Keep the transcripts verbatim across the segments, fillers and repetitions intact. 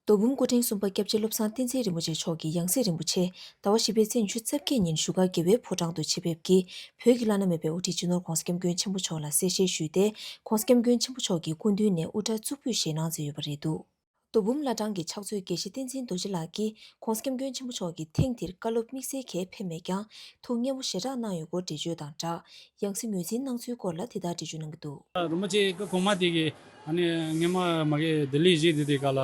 རྡོ་འབུམ་སྐུ་ཕྲེང་གསུམ་པ་སྐྱབས་རྗེ་བློ་བཟང་བསྟན་འཛིན་རིན་པོ་ཆེ་མཆོག་གིས་ཡང་སྲིད་རིན་པོ་ཆེ་ཟླ་བ་བཞི་པའི་ཚེས་ཉི་ཤུ་རྩ་བརྒྱད་ཉིན་བཞུགས་སྒར་རྒྱལ་བའི་ཕོ་བྲང་དུ་ཆེད་ཕེབས་ཀྱིས་བོད་ཀྱི་བླ་ན་མེད་པའི་དབུ་ཁྲིད་སྤྱི་ནོར་༧གོང་ས་༧སྐྱབས་མགོན་ཆེན་པོ་མཆོག་ལ་གསལ་བཤད་ཞུས་ཏེ། ༧གོང་ས་༧སྐྱབས་མགོན་ཆེན་པོ་མཆོག་གི་སྐུ་མདུན་ནས་དབུ་སྐྲ་གཙུག་ཕུད་བཞེས་གནང་མཛད་ཡོད་པ་རེད་འདུག་རྡོ་འབུམ་བླ་བྲང་གི་ཕྱག་མཛོད་དགེ་བཤེས་བསྟན་འཛིན་རྡོ་རྗེ་ལགས་ཀྱིས་༧གོང་ས་༧སྐྱབས་མགོན་ཆེན་པོ་མཆོག་གིས་ཐེངས་འདིར་བཀའ་སློབ་དམིགས་བསལ་གྱིས་ཕེབས་མེད་ཀྱང་ཐུགས་མཉེས་པོ་ཞེ་དྲག་གནང་ཡོད་སྐོར་འགྲེལ་བརྗོད་དང་སྦྲགས། ཡང་སྲིད་ངོས་འཛིན་གནང་ཚུལ་སྐོར་ལ་དེ་ལྟར་འགྲེལ་བརྗོད་གནང་གི་འདུག་རིན་པོ་ཆེ་སྐུ་གོང་མ་དེ་གིས་ཨ་ནི་སྔོན་མ་མ་གི་ལྡི་ལི་བཞུགས་དུས་དེ་ག་ལ་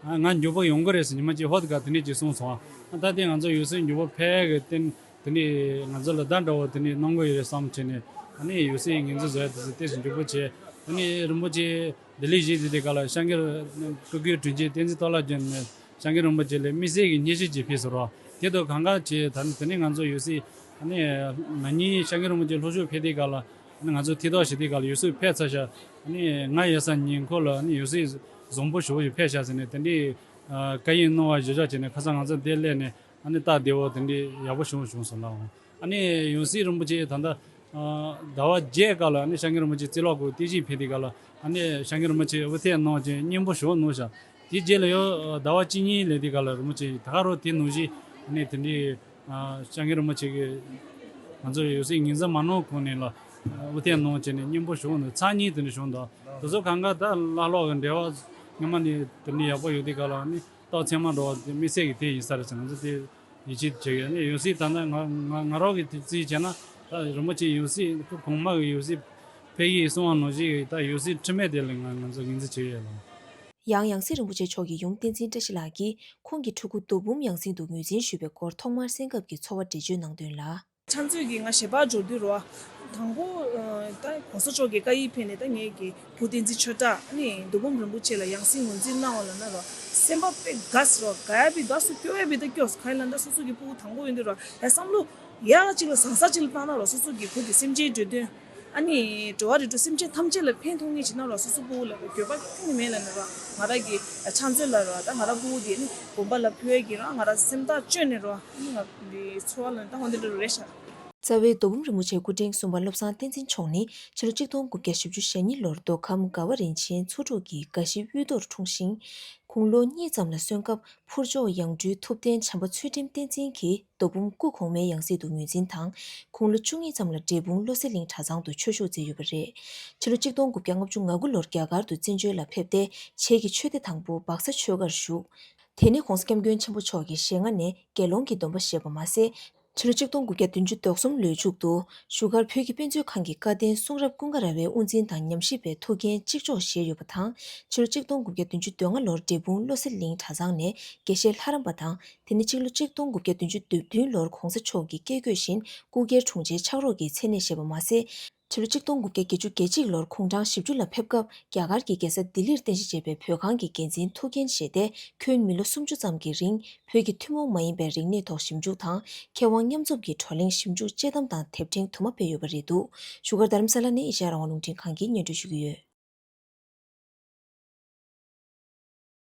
ང་མགྱོགས་པོ་ཡོང་གི་རེད་ཟེར་ཉི་མ་གཅིག་ཧོད་ག་དེ་ནས་ཅིག་གསུངས་སོང་། ད་དེ་ང་ཚོ་ཡང་སྲིད་མགྱོགས་པོ་ཕེབས་གི་རྟེན་དེ་ནས་ང་ཚོ་ལ་ད་འདྲ་བོ་དེ་ནས་གནང་གི་ཡོད་རེད་བསམ་བྱས་ནས་ཨ་ནི་ཡང་སྲིད་ངོས་འཛིན་བཟོ་ཡ་དེ་ཚོ་ཏོག་ཙམ་མགྱོགས་པོ་བྱས། ཨ་ནི་རིན་པོ་ཆེ་ལྡི་ལི་བཞུགས་དུས་དེ་ག་ལ་སྐྱབས་མགོན་སྐུ་སྒེར་དྲིན་ཅན་བསྟན་འཛིན་རྟོགས་ལྷ་རྒྱལ་ནས་སྐྱབས་མགོན་རིན་པོ་ཆེ་ལ་དམིགས་བསལ་གྱི་སྙན་ཞུ་ཅིག་ཕུལ་སོང་རོགས། དེ་དང་གང་ག་བྱས་ད་ནི་དེ་ནས་ང་ཚོ་ཡང་སྲིད་ཨ་ནི་ན་ནིང་སྐྱབས་མགོན་རིན་པོ་ཆེ་ལྷོ་ཕྱོགས་ཕེབས་དུས་ག་ལ་ཨ་ནི་ང་ཚོ་ཐད་གཏོང་བྱེད་དུས་ག་ལ་ཡང་སྲིད་ཕེབས་ཚར་ཤག་ཨ་ནི་ང་ཡོད་ས་ཉིན་ཁོ་ལ་ཨ་ནི་ཡང་སྲིད་བཟང་པོ་ཞེ་པོ་ཞིག་ཕེབས་ཤག་ཟེར་ནས་དེ་འདྲའི་ཨ་བཀའ་ཡིག་གནང་བ་བཞེས་ཕྱོགས་བྱས་ནས་ཁ་སང་ང་ཚོ་འདིར་སླེབས་ནས། ཨ་ནི་སྟབས་བདེ་བོ་དེ་འདྲའི་ཡག་པོ་བྱུང་བྱུང་སོང་ལགས། ཨ་ནི་ཡང་སྲིད་རིན་པོ་ཆེ་ད་ལྟ་ཟླ་བ་བརྒྱད་སྐབས་ལ་ཨ་ནི་སྐྱབས་མགོན་རིན་པོ་ཆེ་རྩིས་ལོག་གི་རྟེན་གཞི་ཕེབས་དུས་སྐབས་ལ་ཨ་ནི་སྐྱབས་མགོན་རིན་པོ་ཆེ་དབུ་ཐད་གནང་བྱས་སྙན་པོ་ཞེ་པོ་གནང་ཤག་དེ་རྗེས་ལ་ཡང་ཟླ་བ་གཅིག་གཉིས་སླེབས་དུས་སྐབས་ལ་རིན་པོ་ཆེ་ད་ག་རང་དེ་ནང་བཞིན་ཨ་ནི་དེ་འདྲའི་སྐྱབས་མགོན་རིན་པོ་ཆེ་གིས་ང་ཚོ་ཡང་སྲིད་ངོས་འཛིན་མ་གནང་གོང་ནས་ལ་དབུ་ཐད་གནང་བྱས་ནས་སྙན་པོ་ཞེ་པོ་གནང་། ཚར་གཉིས་དེ་འདྲ་བྱུང་འདུག་དེ་ཚོ་གང་ག་ད་བླ་ལོག་གི་འབྲེལ་བ་སྔོན་མ་ནས་དེ་འདྲའི་ཡག་པོ་ཡོད་དུས་སྐབས་ལ་ཨ་ནི། རྟགས་མཚན་མ་འགྲོ་བ་དེ་དམིགས་བསལ་གྱི་དེ་ཡིན་ས་རེད་ཟེར་ང་ཚོ་དེ་ཡིད་ཆེས་བྱེད་ཀྱི་ཡོད། ཡང་སྲིད་ད་ལྟ་ང་ང་ང་རང་གི་དེ་རྩིས་བྱས་ན་ད་རིན་པོ་ཆེ་ཡང་སྲིད་སྐུ་གོང་མ་གི་ཡང་སྲིད་ཕེབས་ཡིག་གསུང་བ་ནང་བཞིན་གྱི་ད་ཡང་སྲིད་འཁྲུལ་མེད་དེ་ལ་ང་ང་ཚོ་ངོས་འཛིན་བྱེད་ཀྱི་ཡོད་ལ། ཡང་ཡང་སྲིད་རིན་པོ་ཆེ་མཆོག་གི་ཡུམ་བསྟན་འཛིན་བཀྲ་ཤིས་ལགས་ཀྱིས་ཁོང་གི་ཕྲུ་གུ་རྡོ་འབུམ་ཡང་སྲིད་དུ་ངོས་འཛིན་ཞུས་པའི་སྐོར་ཐོག་མར་གསན་སྐབས་ཀྱི་ཚོར་བ་འགྲེལ་བརྗོད་གནང་དོན་ལ། ཕྱག་མཛོད་ཀྱི་ང་ཞལ་པར་འབྱོར་དུས་རོ། དང་པོ་ད་གོང་ས་མཆོག་གི་བཀའ་ཡིག་ཕེབས་ནས་ད་ངེད་ཀྱི་བུ་བསྟན་འཛིན་ཆོས་གྲགས་ནི་རྡོ་འབུམ་རིན་པོ་ཆེ་ལ་ཡང་སྲིད་ངོས་འཛིན་གནང་བ་ལ་ན་རོ། སེམས་པ་དཔེ་དགའ་སི་རོ། དགའ་ཡ་བི་དགའ་སུ་སྐྱོ་ཡ་བི་ད་སྐྱོ་སི་ག་ཡི་ལ་ད་སོ་སོ་གི་ཕྲུ་གུ་དང་པོ་ཡིན་དུས་རོ། ཡ་བསམ་བློ་ཡག་ཅིག་ལ་བཟང་ས་ཅིག་ལ་བཏང་ན་རོ། སོ་སོ་གི་བུ་གི་སེམས་ཅན་འགྲོ་དོན་ཨ་ནི་འགྲོ་བ་རིགས་དྲུག་སེམས་ཅན་ཐམས་ཅད་ལ་ཕན་ཐོགས་ངེས་ཅིག་ན་རོ། སོ་སོ་ཕྲུ་གུ་ལ་འགྱོད་པ་གཏན་ནས་མེད་ལ་ན་རོ། ང་ར་གི་ཕྱག་མཛོད་ལ་རོ། ད་ང་ར་ཕྲུ་གུ་དེ་ནི་དགོན་པ་ལ་ཕུལ་ཡ་གི་རོ། ང་ར་སེམས་ཐག་གཅོད་ནས་རོ། ཨ་ནི་ང་འདི་ཚོར་བ་ལ་ད་འོ་འདི་འདྲ་རུ་རེད་ཤག་རྩ་བའི་རྡོ་འབུམ་རིན་པོ་ཆེ་སྐུ་ཕྲེང་གསུམ་པ་བློ་བཟང་བསྟན་འཛིན་མཆོག་ནི་ཕྱི་ལོ་ཆིག་སྟོང་དགུ་བརྒྱ་བཞི་བཅུ་ཞེ་གཉིས་ལོར་མདོ་ཁམས་དགའ་བ་རིན་ཆེན་ཚོ་དྲུག་གི་དགའ་ཞིང་དབུས་མདོར་འཁྲུངས་ཤིང་། དགུང་ལོ་གཉིས་ཙམ་ལ་སོན་སྐབས་ཕུར་ལྕོག་ཡང་སྤྲུལ་ཐུབ་བསྟན་བྱམས་པ་ཚུལ་ཁྲིམས་བསྟན་འཛིན་གྱིས་རྡོ་འབུམ་སྐུ་གོང་མའི་ཡང་སྲིད་དུ་ངོས་འཛིན་དང་། དགུང་ལོ་བཅུ་གཉིས་ཙམ་ལ་འབྲས་སྤུངས་བློ་གསལ་གླིང་གྲྭ་ཚང་དུ་ཆོས་ཞུགས་མཛད་ཡོད་པ་རེད། ཕྱི་ལོ་ཆིག་སྟོང་དགུ་བརྒྱ་ལྔ་བཅུ་ང་དགུ་ལོར་རྒྱ་གར་དུ་བཙན་བྱོལ་ལ་ཕེབས་ཏེ་བྱེས་ཀྱི་ཆོས་སྡེ་དང་པོ་སྦག་ས་ཆོས་སྒར་ཞུགས། དེ་ནས་༧གོང་ས་༧སྐྱབས་མགོན་ཆེན་པོ་མཆོག་གི་ཞལ་སྔ་ནས་དགེ་སློང་གི་སྡོམ་པ་བཞེས་པ་མ་ཟད། ཕྱི་ལོ་ཆིག་སྟོང་དགུ་བརྒྱ་བདུན་ཅུ་དོན་གསུམ་ལོའི་མཇུག་ཏུ་བཞུགས་སྒར་བོད་ཀྱི་དཔེ་མཛོད་ཁང་གི་བཀའ་བསྟན་གསུང་རབ་ཀུན་དགའ་ར་བའི་དབུ་འཛིན་དང་ཉམས་ཞིབ་པའི་ཐུགས་འགན་གཅིག་ལྕོགས་བཞེས་ཡོད་པ་དང་། ཕྱི་ལོ་ཆིག་སྟོང་དགུ་བརྒྱ་བདུན་ཅུ་དོན་ལྔ་ལོར་འབྲས་སྤུངས་བློ་གསལ་གླིང་གྲྭ་ཚང་ནས་དགེ་བཤེས་ལྷ་རམས་པ་དང་། དེ་ནས་ཕྱི་ལོ་ཆིག་སྟོང་དགུ་བརྒྱ་བདུན་ཅུ་དོན་བདུན་ལོར་༧གོང་ས་མཆོག་གི་སྐད་འགོད་བཞིན་སྐུ་སྒེར་དྲུང་ཆེའི་ཕྱག་རོགས་ཀྱི་མཚན་གནས་བཞེས་པ་མ་ཟད། ཕྱི་ལོ་ཆིག་སྟོང་དགུ་བརྒྱ་བརྒྱད་ཅུ་གྱ་གཅིག་ལོར་དགུང་གྲངས་བཞི་བཅུ་ལ་ཕེབས་སྐབས་རྒྱ་གར་གྱི་རྒྱལ་ས་ལྡི་ལིར་རྟེན་གཞི་བྱས་པའི་བོད་ཁང་གི་འགན་འཛིན་ཐུགས་འགན་བཞེས་ཏེ། ཁྱོན་མི་ལོ་སུམ་ཅུ་ཙམ་གྱི་རིང་བོད་ཀྱི་ཐུན་མོང་མ་ཡིན་པའི་རིག་གནས་ཐོག་ཞིབ་འཇུག་དང་། མཁས་དབང་མཉམ་འཛོམས་ཀྱི་བགྲོ་གླེང་ཞིབ་འཇུག་དཔྱད་གཏམ་དང་དེབ་ཕྲེང་དུ་མ་སྤེལ་ཡོད་པ་རེད་འདུག་བཞུགས་སྒར་རྡ་རམ་ས་ལ་ནས་ཨེ་ཤ་ཡ་རང་དབང་རླུང་འཕྲིན་ཁང་གིས་སྙན་སྒྲོན་ཞུ་གི་ཡོད།